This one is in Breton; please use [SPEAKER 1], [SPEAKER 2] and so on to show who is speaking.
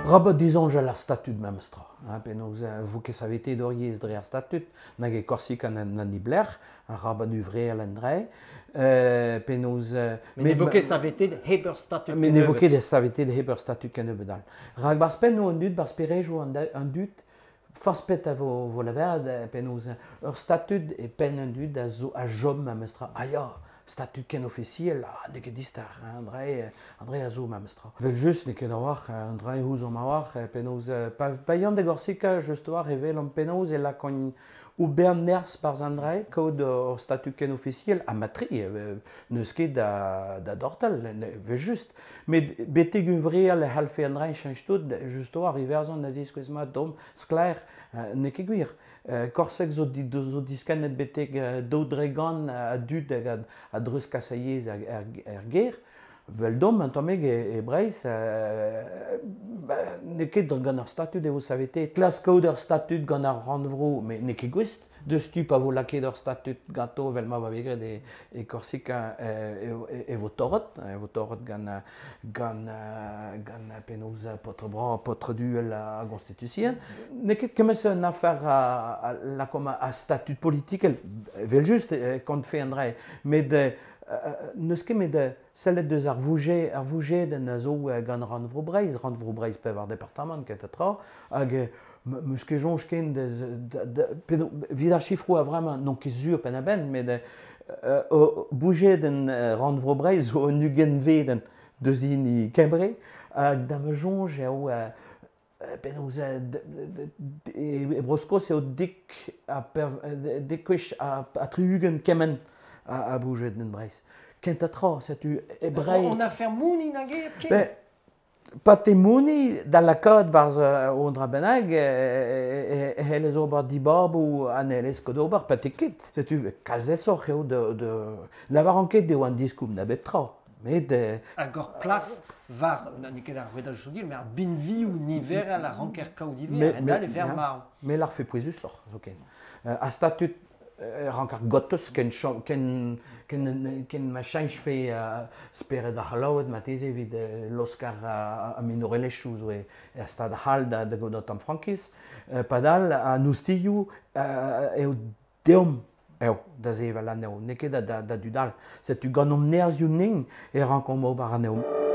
[SPEAKER 1] Rabat disoñjal ar statud memes tra, hein, penaos vo ket saveteet hor yezh dre ar statud, nag e Korsika na niblec'h, arabat huvreal en dre, penaos...
[SPEAKER 2] Met ne vo ket saveteet hep ur statud.
[SPEAKER 1] Met ne vo ket saveteet hep ur statud kennebeut all. Rak barzh pennoù an dud, barzh sperejoù an dud, forzh petra vo lavaret, penaos ur statud e penn an dud a zo a chom memes tra. Ah ya, statud ken ofisiel, ah, n'eo ket dister, hein, an dre a zo memes tra. Evel-just, n'eo ket a-walc'h, an dre ouzomp a-walc'h, penaos, pa yan da Gorsika, just a-walc'h, e welan penaos e lakaont ober nerzh barzh an dre, kaout ur statud ken ofisiel, ha mat-tre, n'eus ket da dortal, evel-just. Met betek hunvreal e c'hallfe an dra cheñch tout, just a-walc'h, Iwerzhon a ziskouez mat deomp sklaer, n'eo ket gwir. Korseg zo diskennet betek 2% a dud hag a dreuzkas a yezh er gêr. Veldomp un tammig e Breizh, n'eo ket gant ar statud e vo saveteet. Klask kaout ur statud gant ar rannvro, met n'eo ket gouest. Deus tu pa vo lakaet ur statud ganto evel ma va bet graet e Korsika e vo torret, e vo torret gant gant penaos paotr bras, paotr duel ar Gonstitution. N'eo ket kement-se un afer a lakaomp a statud politikel, evel-just e kontfe an dra, met n'eus ket met sellet deus ar voujedenn a zo gant Rannvro Breizh, Rannvro Breizh pevar departamant, kentañ tra, hag meus ket soñj ken evit ar sifroù a-vremañ n'on ket sur penn-a-benn, met boujedenn Rannvro Breizh zo un ugentvedenn deus hini Kembre, hag da ma soñj eo penaos e Bro-Skos eo dek gwech ha 60 kement a boujedenn Breizh. Kentañ tra, setu e Breizh...
[SPEAKER 2] On afer mouniñ nag eo hepken?
[SPEAKER 1] Pa te mouniñ da lakaat barzh un dra bennak e c'hellez ober dibaboù ha n'hellez ket ober pa te ket. Setu kalz aesoc'h eo de lavaran ket eo an diskoulm da bep tra. Met
[SPEAKER 2] Hag ur plas war, n'eo ket ar rouedadoù sokial, met ar binvioù niverel a ranker kaout ivez, a-hend-all e vern marv.
[SPEAKER 1] Me larfe pouezusoc'h zoken. Ar statud rank ar gotez ken ken ma cheñchfe spered ar C'hallaoued marteze evit laosk ar minorelezhioù zo er stad c'hall da gaout an tamm frankiz. Padal an oustilhoù eo deomp eo da sevel anezho, n'eo ket da dud all. Setu gant hon nerzhioù-nin e rankomp ober anezho.